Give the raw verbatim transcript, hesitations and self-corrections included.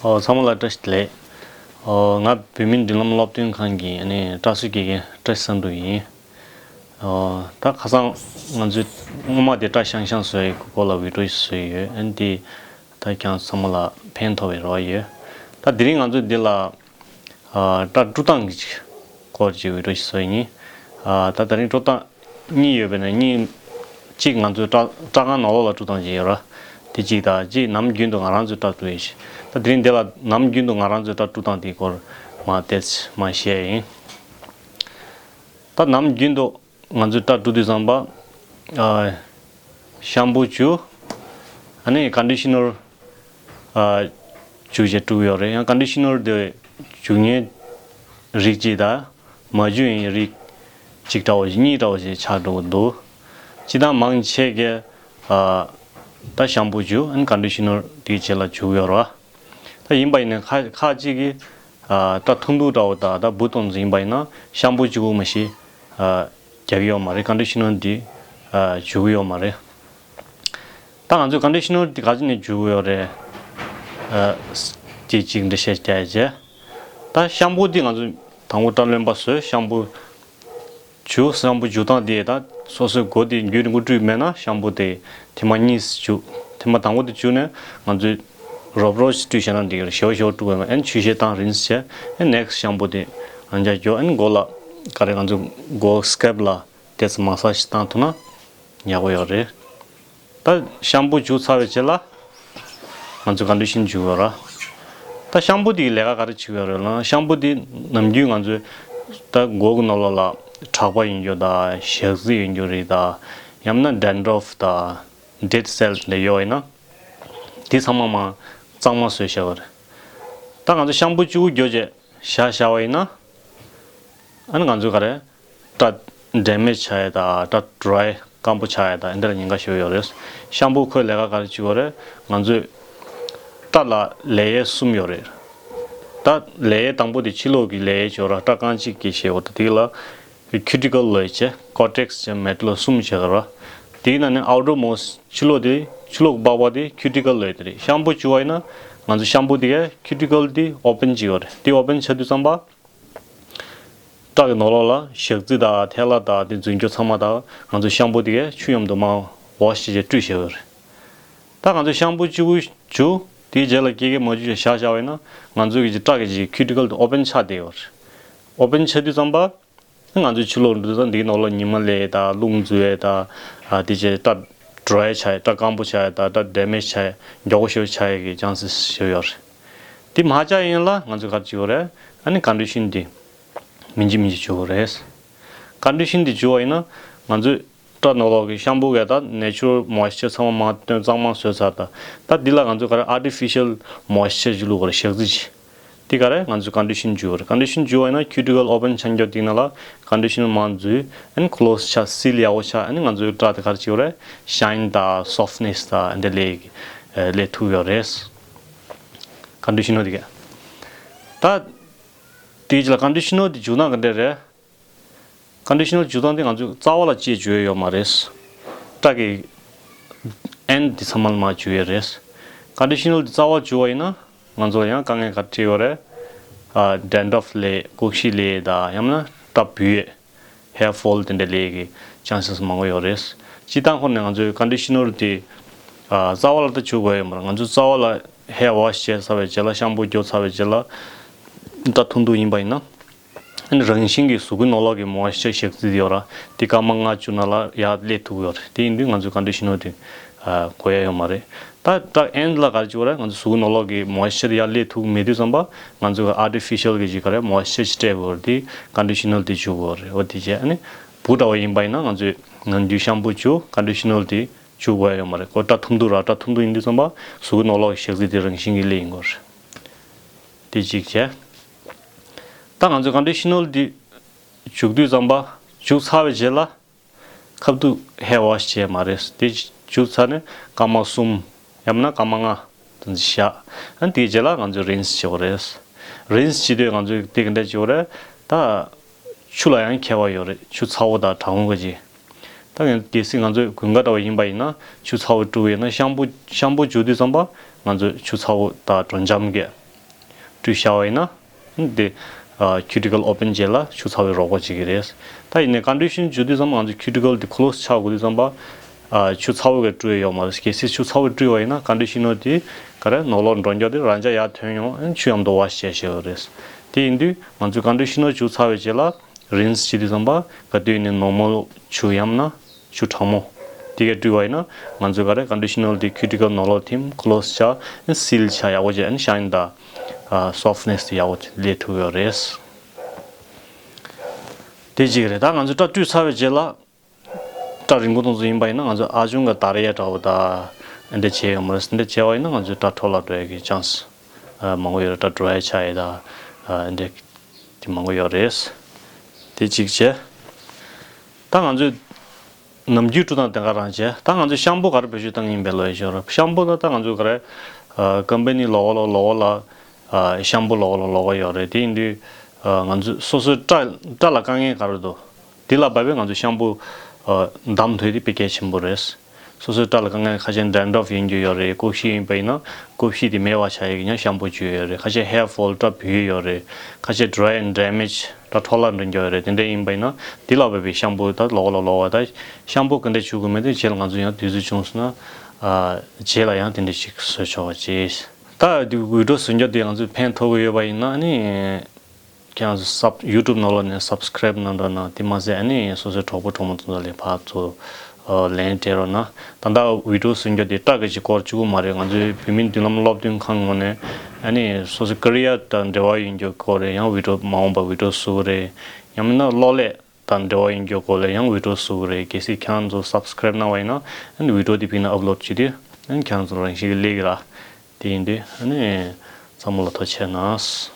ཨོ། ཚང་མ་ལ་བཀྲ་ཤིས་བདེ་ལེགས། ཨོ། ང་བོད་མིའི་མདུན་ལམ་སློབ་སྟོན་ཁང་གི་ཨ་ནི་སྐྲ་གསོ་དགེ་རྒན་བཀྲ་ཤིས་བསམ་འགྲུབ་ཡིན། ཨོ། ད་ཁ་སང་ང་ཚོས་སྔོན་མ་དེ་སྐྲ་ཤང་ཤང་བཟོ་ཡི་སྐོར་ལ་བི་ཌིའོ་ཞིག་བཟོས་ཡོད། ཨ་ནི་དེ་ད་ཁྱེད་ཚང་མ་ལ་ཕན་ཐོགས་པའི་རེ་བ་ཡོད། ད་དེ་རིང་ང་ཚོས་འདི་ལ་ཨ་སྐྲ་བཀྲུ་སྟངས་ཀྱི་སྐོར་གྱི་བི་ཌིའོ་ཞིག་བཟོས་ཡིན། ཨ་ད་དེ་རིང་བཀྲུ་སྟངས་གཉིས་ཡོད་པའི་ནང་གཉིས། གཅིག་ང་ཚོའི་སྐྲ་སྐྲ་ཁང་ནང་ལོགས་ལ་བཀྲུ་སྟངས་ཅིག་ཡོད་ར། དེ་གཅིག་དང་། གཅིག་ནམ་རྒྱུན་དུ་ང་རང་ཚོའི་སྐྲ་བཀྲུ་ཡས་ཤིག་ད་དེ་རིང་འདི་ལ་ནམ་རྒྱུན་དུ་ང་རང་ཚོའི་སྐྲ་བཀྲུ་སྟངས་དེའི་སྐོར་མར་ཏོག་ཙམ་མར་བཤད་ཡིན། ད་ནམ་རྒྱུན་དུ་ང་ཚོའི་སྐྲ་བཀྲུ་དུས་ཙམ་པ། ཨ་ཤམ་པུ་བྱུག་ཨ་ནི་ཀོན་ཌི་ཤི་ནར་ཨ་བྱུག་བྱས་བཀྲུ་གི་ཡོད་རེད། ཡང་ཀོན་ཌི་ཤི་ནར་དེ་བྱུག་མཁན་རིགས་གཅིག་དང་མ་བྱུག་མཁན་རིགས་གཅིག་འདྲ་བོ་ཞིག་གཉིས་འདྲ་བོ་ཞིག་ཆགས་འགྲོ་གི་འདུག་སྤྱིར་བཏང་མང་ཆེ་གིས་ཨ་ད་ཤམ་པུ་བྱུག་ཨ་ནི་ཀོན་ཌི་ཤི་ནར་དེའི་རྗེས་ལ་བྱུག་གི་ཡོད་རེད་བ། ད་ཡིན་པ་ཡིན་ནའི་ཁ་ཁ་ཅིག་གིས་ཨ་སྐྲ་ཐུང་ཐུང་འདྲ་བོ་དང་ད་འབུར་ཏོག་ཙམ་ཡིན་པ་ཡིན་ན་ཤམ་པུ་གཅིག་པུ་མ་གཏོགས་ཨ་རྒྱག་གི་ཡོད་མ་རེད། ཀོན་ཌི་ཤི་ནར་འདི་ཨ་བྱུག་གི་ཡོད་མ་རེད། ད་ང་ཚོས་ཀོན་ཌི་ཤི་ནར་འདི་ག་ཅི་ནས་བྱུག་གི་ཡོད་རེད། ཨ་དེ་གཅིག་འགྲེལ་བཤད་རྒྱག་ཡ་བྱས། ད་ཤམ་པུ་འདི་ང་ཚོས་དང་པོ་སྐྲ་རློན་པ་བཟོས། ཤམ་པུ་བྱུག་ཤམ་པུ་བྱུག་སྟངས་དེ་ད་སོ་སོའི་མགོ་དེ་རྒྱུན་རིང་པོ་བཀྲུས་མེད་ན་ཤམ་པུ་དེ་ཐེངས་མ་གཉིས་བྱུག་ཐེངས་མ་དང་པོ་དེ་བྱུག་ནས་ང་ཚོས་རོབ་རོབ་ཞིག་བཀྲུས་བྱས་ན་འགྲིག་གི་རེད། ཞེ་པོ་ཞེ་པོ་བཀྲུ་དགོས་མེད། ཨ་ནི་ཆུ་བཤལ་བཏང་རིན་བྱས། ཨ་ནི་ནེག་སི་ཤམ་པུ་དེ་ཨ་ནི་རྒྱག་རྒྱུ། ཨ་ནི་མགོ་ལ་ག་རེ་ང་ཚོ་མགོ་སི་ཀལ་པ་ལ་ཏོག་ཙམ་མ་སཱ་ཇི་བཏང་ཐུབ་ན་ཡག་པོ་ཡོད་རེད། ད་ཤམ་པུ་བྱུག་ཚར་བའི་རྗེས་ལ་ང་ཚོས་ཀོན་ཌི་ཤི་ནར་བྱུག་ཡོད་ར། ད་ཤམ་པུ་དེ་གི་ལས་ཀ་ག་རེ་བྱེད་ཀྱི་ཡོད་རེད་ལབ་ན། ཤམ་པུ་དེ་ནམ་རྒྱུན་ང་ཚོས་ད་མགོ་གི་ནང་ལོགས་ལ་ཁྲག་པ་ཡོད་རྒྱུ་དང་ཞག་རྩི་ཡོད་རྒྱུ་རིགས་དང་། ཡང་ན་ཌན་ཌོབ་དང་ཌེཌ་སེལ་དེ་འདྲ་ཡོད་ཡིན་ན། དེ་ཚང་མ་མར་གཙང་མ་བཟོས་བཞག་ཡོད་རེད། ད་ང་ཚོས་ཤམ་པུ་གཅིག་པུ་བྱུགས་བྱས་བཞག་བཞག་པ་ཡིན་ན། ཨ་ནི་ང་ཚོས་ག་རེ། སྐྲ་ཌེ་མེཇ་ཆགས་ཡས་དང་སྐྲ་ཌ་རའི་སྐམ་པོ་ཆགས་ཡས་དང་འདི་འདྲ་ཉེན་ཁ་ཞེ་པོ་ཡོད་རེད། ཤམ་པུ་ཁོའི་ལས་ཀ་ག་རེ་བྱེད་ཀྱི་ཡོད་རེད། ང་ཚོའི་སྐྲ་ལ་ལེ་ཡར་གསུམ་ཡོད་རེད། ད་ལེ་ཡར་དང་པོ་དེ་ཕྱི་ལོགས་ཀྱི་ལེ་ཡར་བྱེད་ཀྱི་ཡོད་ར། སྐྲ་རྐང་གཅིག་གི་ཞེས་པ་དེ་ལ་ཁུ་ཊི་ཀལ་ལོ་ཡར་བྱས། ཀོར་ཊེག་སི་བྱས། མེ་ཌ་ལ་གསུམ་བྱས་ཀྱི་ར། དེའི་ནང་ནས་ཨའུ་ཊར་མོ་སི་ཊི་ཕྱི་ལོགས་དེ་ཕྱི་ལོགས་ཀྱི་པགས་པ་དེ་ཁུ་ཊི་ཀལ་ལོ་ཡར་དེ་རེད། ཤམ་པུ་བྱུགས་པ་ཡིན་ན་ང་ཚོ་ཤམ་པུ་དེ་གས་ཁུ་ཊི་ཀལ་དེ་ཨོ་པན་བྱེད་ཀྱི་ཡོད་རེད། དེ་ཨོ་པན་བྱས་དུས་ཙམ་པ། སྐྲ་གི་ནང་ལོགས་ལ་ཞག་རྩི་དང་ཐལ་བ་དང་དེ་འཛུལ་རྒྱུ་ཚང་མ་དང་ང་ཚོ་ཤམ་པུ་དེ་གས་ཆུ་མཉམ་དུ་མར་ཝོཤ་བྱས་བྱས་བཀྲུས་བཞག་ཡོད་རེད། ད་ང་ཚོས་ཤམ་པུ་གཅིག་པུ་བྱུགས། དེའི་རྗེས་ལ་སྐྱེ་གས་མ་བྱུགས་བྱས་བཞག་བཞག་པ་ཡིན་ན་ང་ཚོ་གི་སྐྲ་གི་ཅིག་ཁུ་ཊི་ཀལ་དེ་ཨོ་པན་ཆགས་བསྡད་ཡོད་རེད། ཨོ་པན་ཆགས་དུས་ཙམ་པ། ང་ཚོའི་ཕྱི་ལོགས་འགྲོ་དུས་ཙམ་འདིའི་ནང་ལོགས་ཉི་མ་སླེབས་ཡས་དང་རླུང་འཛུལ་ཡས་དང་། ཨ་དེ་བྱས་སྐྲ་ཌ་རའི་ཆགས་ཡས། སྐྲ་སྐམ་པོ་ཆགས་ཡས་དང་སྐྲ་ཌེ་མེཇ་ཆགས་ཡས། མགྱོགས་པོ་ཞེ་པོ་ཆགས་ཡས་ཀྱི་ཆན་སེ་སི་ཞེ་པོ་ཡོད་རེད། དེ་མ་ཆགས་ཡས་ལ་ང་ཚོས་ག་རེ་བྱེད་དགོས་རེད། ཨ་ནི་ཀོན་ཌི་ཤི་ནར་དེ་མི་འགྱིག་མི་འགྱིག་བྱེད་དགོས་རེད། ཀོན་ཌི་ཤི་ནར་དེ་བྱུགས་པ་ཡིན་ན་ང་ཚོའི་སྐྲ་ནང་ལོགས་ཀྱི་ཤམ་པུ་གས་དང་ནེ་ཅུ་རལ་མོ་ཨིས་ཅར་ཚང་མ་མར་བཏོན་གཙང་མ་བཟོས་ཚར། ད་ད་འདི་ལ་ང་ཚོས་ག་རེ། ཨར་ཊི་ཕི་ཤལ་མོ་ཨིས་ཅར་ཅིག་བླུགས་དགོས་རེད། ཞག་རྩི་ཅིག་དེ་ག་རེ། ང་ཚོས་ཀོན་ཌི་ཤི་ནར་བྱུག་དགོས་རེད། ཀོན་ཌི་ཤི་ནར་བྱུགས་པ་ཡིན་ན་ཁུ་ཊི་ཀལ་ཨོ་པན་ཆགས་རྒྱུ་དེ་ནང་ལ་ཀོན་ཌི་ཤི་ནར་མར་འཛུལ། ཨ་ནི་ཀི་ལོ་སི་ཆགས། སིལ་ཡག་པོ་ཆགས། ཨ་ནི་ང་ཚོའི་སྐྲ་དེ་ག་རེ་བྱེད་དགོས་རེད། ཤའིན་དང་སོཕ་ཊི་ནེ་སི་དང་འདི་ལས་ལས་ཐུབ་ཡོད་རེད། ཀོན་ཌི་ཤི་ནར་དེ་གས། ད་དེའི་རྗེས་ལ་ཀོན་ཌི་ཤི་ནར་དེ་བྱུག་སྟངས་ག་འདྲ་རེད། ཀོན་ཌི་ཤི་ནར་བྱུག་སྟངས་དེ་ང་ཚོས་རྩ་བ་ལ་ཅིག་བྱུག་ཡས་ཡོད་མ་རེད། སྐྲ་གི་ཨེན་ཌི་དེ་ཚང་མ་ལ་མར་བྱུག་ཡས་རེད། ཀོན་ཌི་ཤི་ནར་དེ་རྩ་བ་བྱུགས་པ་ཡིན་ན་ང་ཚོ་ལ་ཡང་དཀའ་ངལ་ག་རེ་འཕྲད་ཡོད་རེད། ཨ་ཌན་ཌོབ་སླེབས། སྒོག་བཞི་སླེབས་དང་ཡང་ན་སྐྲ་བུད་ཡས། ཧེར་ཕོལ་དེ་འདྲ་སླེབས་ཀྱི་ཆན་སེ་སི་མང་པོ་ཡོད་རེད། སྤྱིར་བཏང་ཁོ་ནས་ང་ཚོས་ཀོན་ཌི་ཤི་ནར་དེ་ཨ་རྩ་བ་ལ་ད་བྱུག་དགོས་ཡོད་མ་རེད། ང་ཚོས་རྩ་བ་ལ་ཧེར་ཝོཤ་བྱས་ཚར་བའི་རྗེས་ལ། ཤམ་པུ་བྱས་ཚར་བའི་རྗེས་ལ། སྐྲ་ཐུང་ཐུང་ཡིན་པ་ཡིན་ན། ཨ་ནི་རང་བཞིན་གྱིས་གཟུགས་པོའི་ནང་ལོགས་ཀྱི་མོ་ཨིས་ཅར་ཞག་རྩི་དེ་ཡོད་ར། དེ་སྐར་མ་ལྔ་བཅུ་ནང་ལ་ཡར་སླེབས་ཐུབ་ཀྱི་ཡོད་རེད། དེ་ཡིན་དུས་ང་ཚོས་ཀོན་ཌི་ཤི་ནར་དེ་ཨ་དགོས་ཡ་ཡོད་མ་རེད། ད་སྐྲ་ཨེན་ཌི་ལ་ག་རེ་བྱེད་དགོས་རེད། ང་ཚོ་གཟུགས་པོའི་ནང་ལོགས་ཀྱི་མོ་ཨིས་ཅར་དེ་ཡར་སླེབས་ཐུབ་ཀྱི་མེད་དུས་ཙམ་པ་ང་ཚོས་ཨར་ཊི་ཕི་ཤལ་གྱི་ཅིག་ག་རེ། མོ་ཨིས་ཅར་ཅིག་སྤྲད་དགོས་རེད། དེ་ཀོན་ཌི་ཤི་ནར་དེ་བྱུག་དགོས་རེད། འོ་དེ་བྱས། ཨ་ནི་བུ་འདྲ་བོ་ཡིན་པ་ཡིན་ན་ང་ཚོས་ནམ་རྒྱུན་ཤམ་པུ་བྱུག་ཀོན་ཌི་ཤི་ནར་དེ་བྱུག་དགོས་ཡ་ཡོད་མ་རེད། ཁོ་སྐྲ་ཐུང་ཐུང་ར། སྐྲ་ཐུང་ཐུང་ཡིན་དུས་ཙམ་པ་གཟུགས་པོའི་ནང་ལོགས་ཀྱི་ཞག་རྩི་དེ་རང་བཞིན་གྱིས་སླེབས་ཡོང་གི་རེད། དེ་གཅིག་བྱས། ད་ང་ཚོས་ཀོན་ཌི་ཤི་ནར་དེ་བྱུག་དུས་ཙམ་པ། བྱུག་ཚར་བའི་རྗེས་ལ་ཁ་ཐུག་ཧེར་ཝོཤ་བྱས་མ་རེད། དེ་བྱུག་ཚར་ནས་སྐར་མ་གསུམ་ཡང་ན་སྐར་མ་ལྔ་དེ་ཚོ་བཞག་ཨ་ནི་དེའི་རྗེས་ལ་ང་ཚོས་རིན་སི་བྱེད་དགོས་རེད། རིན་སི་བྱེད་དུས་ང་ཚོས་དེ་ག་འདྲ་བྱེད་དགོས་རེད། ད་ཆུ་ལ་ཡང་ཁྱད་པར་ཡོད་རེད། ཆུ་ཚ་བོ་དང་གྲང་མོ་གི་ཅིག་ད་གལ་སྲིད་ང་ཚོས་དགུན་ཁ་འདྲ་བོ་ཡིན་པ་ཡིན་ན་ཆུ་ཚ་བོ་བཀྲུ་བ་ཡིན་ན། ཤམ་པུ་ཤམ་པུ་བྱུག་དུས་ཙམ་པ་ང་ཚོས་ཆུ་ཚ་བོ་དང་དྲོ་འཇམ་གྱི་ བཀྲུས་བཞག་པ་ཡིན་ན་འདི་ཨ་ཁུ་ཊི་ཀལ་ཨོ་པན་བྱེད་ལ་ཆུ་ཚ་བོས་རོགས་པ་བྱེད་ཀྱི་རེད། ད་ཡིན་ནའི་ཀོན་ཌི་ཤན་བྱེད་དུས་ཙམ་པ་ང་ཚོ་ཁུ་ཊི་ཀལ་འདི་ཁོ་ལོ་སི་ཆགས་དགོས་དུས་ཙམ་པ་ཨ་ཆུ་ཚ་བོ་གིས་བཀྲུས་ཡོད་མ་རེད། གལ་སྲིད་ཆུ་ཚ་བོས་བཀྲུས་པ་ཡིན་ན་ཀོན་ཌི་ཤན་ནར་དེ་ག་རེ་ནོར་ལོག་འགྲོ་མགྱོགས་དེ་རང་འཇགས་ཡར་ཐོན་ཡོང་། ཨ་ཆུ་མཉམ་དུ་ཝ་ཤི་བྱས་བཞག་ཡོད་རེད། དེ་ཡིན་དུས་ང་ཚོས་ཀོན་ཌི་ཤན་ནར་ཆུ་ཚ་བོས་བྱེད་ལ་རིན་སི་བྱེད་དུས་ཙམ་པ་ག་དུས་ནས་ནོར་མལ་ཆུ་ཡང་ན་ཆུ་གྲང་མོ་དེ་གས་བཀྲུས་པ་ཡིན་ན་ང་ཚོས་ག་རེ་ཀོན་ཌི་ཤན་ནར་དེ་ཁུ་ཊི་ཀལ་ནོར་ལོག་ཐིམ་ཁོ་ལོ་སི་ཆགས་སིལ་ཆགས་ཡག་པོ་བྱས། ཨ་ནི་ཤའིན་དང་ཨ་སོཕ་ཊི་ནེ་སི་དེ་ཡག་པོ་སླེབས་ཐུབ་ཡོད་རེད། དེ་གཅིག་རེད། ད་ང་ཚོས་སྐྲ་བཀྲུས་ཚར་བའི་རྗེས་ལ་སྐྲ་རིང་པོ་གཏོང་རྩིས་ཡིན་པ་ཡིན་ན་ང་ཚོས་ཨ་ཅུང་གི་དར་ཡ་འདྲ་བོ་དང་འདི་འདྲ་བྱས་ཡོད་མ་རེད། འདི་འདྲ་བྱས་པ་ཡིན་ན་ང་ཚོའི་སྐྲ་འཕྲོ་བརླག་འགྲོ་ཡ་གི་ཅན་སི་ཨ་མང་པོ་ཡོད་རེད། སྐྲ་ཌ་རའི་ཆགས་ཡ་དང་ཨ་འདི་འདྲ་དེ་མང་པོ་ཡོད་རེད། དེ་གཅིག་བྱས། ད་ང་ཚོས་ནམ་རྒྱུན་བཀྲུ་སྟངས་དེ་ག་རང་བྱས། ད་ང་ཚོས་ཤམ་པུ་ག་རེ་བེད་སྤྱོད་བཏང་གི་ཡིན་པའི་ལོ་ཡ་ཤོར། ཤམ་པུ་ད་ད་ང་ཚོས་ག་རེ་ཨ་ཀམ་པ་ནི་ལོ་གོ་ལ་ལོ་གོ་ལ་ཨ་ཤམ་པུ་ལོ་གོ་ལ་ལོ་གོ་ཡོད་རེད། དེ་ཡིན་དུས་ཨ་ང་ཚོས་སོ་སོའི་སྐྲ་སྐྲ་ལ་དཀའ་ངལ་ག་རེ་འདུག་དེ་ལ་བབས་པའི་ང་ཚོས་ཤམ་པུ་ཨ་འདམ་ཐུབ་དེ་དཔེ་གལ་ཆེན་པོ་རེད། སོ་སོའི་སྐྲ་ལ་དཀའ་ངལ་ཁ་ཤས་ཌན་ཌྲབ་ཡིན་རྒྱུ་ཡོད་རེད། རྐུབ་བཤིག་ཡིན་པ་ཡིན་ན་རྐུབ་བཤིག་དེ་མེད་པ་བྱ་ཡག་གི་ཡང་ཤམ་པུ་བྱུག་ཡོད་རེད། ཁ་ཤས་ཧེར་ཕོལ་སྐྲ་བུད་ཡོད་རེད། ཁ་ཤས་ཌ་རའི་ཨེན་ཌེ་མེཇ་སྐྲ་འཕྲོ་བརླག་འགྲོ་རྒྱུ་ཡོད་རེད། དེ་འདྲ་ཡིན་པ་ཡིན་ན་དེ་ལ་བབས་པའི་ཤམ་པུ་ད་ལོ་གོ་ལ་ལོ་གོ་ད་ཤམ་པུ་ག་འདྲ་བྱུག་དགོས་མེད་དེ་རྗེས་ལ་ང་ཚོ་ཡང་དུས་ཚོད་བྱུང་སོང་ན་ཨ་རྗེས་ལ་ཡང་དེ་འདྲ་ཞིག་བཟོས་ཆོག་པ་བྱས། ད་དེ་ཝི་ཌི་ཡོ་བཟོ་རྒྱུ་དེ་ང་ཚོས་ཕན་ཐོགས་ཀྱི་ཡོད་པ་ཡིན་ན་ཨ་ནི། ཁྱེད་རང་ཚོ་སབ་ཡུ་ཊུབ་ནང་ལོགས་ནས་སབ་སི་ཀ་རའིབ་གནང་རོགས་གནང་། དེ་མ་ཟད་ཨ་ནི་སོ་སོའི་གྲོགས་པོ་གྲོགས་མོ་ཚོ་ལ་ཕར་ཚུར་ལན་སྤྲད་རོགས་གནང་། ད་ལྟ་ཝི་ཌི་ཡོ་བཟོ་རྒྱུ་དེ་སྐྲ་གི་ཅིག་སྐོར་གཅིག་པུ་མ་རེད། ང་ཚོའི་བོད་མིའི་མདུན་ལམ་སློབ་སྟོན་ཁང་ངོས་ནས་ཨ་ནི་སོ་སོའི་ཀེ་རི་ཡར་དང་འབྲེལ་བ་ཡོད་རྒྱུ་སྐོར་རེད། ཡང་ཝི་ཌི་ཡོ་མ་འོངས་པར་ཝི་ཌི་ཡོ་བཟོ་གི་རེད། ཡང་མིན་ན་གློག་ཀླད་དང་འབྲེལ་བ་ཡོད་རྒྱུ་སྐོར་ལ་ཡང་ཝི་ཌི་ཡོ་བཟོ་གི་རེད། གལ་སྲིད་ཁྱེད་རང་ཚོ་སབ་སི་ཀ་རའིབ་གནང་བ་ཡིན་ན་ཨ་ནི་ཝི་ཌི་ཡོ་དེ་ཕིང་ན་ཨབ་ལོཌ་བྱེད་དུས་ཨ་ནི་ཁྱེད་རང་ཚོ་རང་བཞིན་གྱིས་སླེབས་ཀྱི་རེད། དེ་ཡིན་དུས་ཨ་ནི་ཚང་མ་ལ་ཐུགས་རྗེ་ཆེ་གནང་།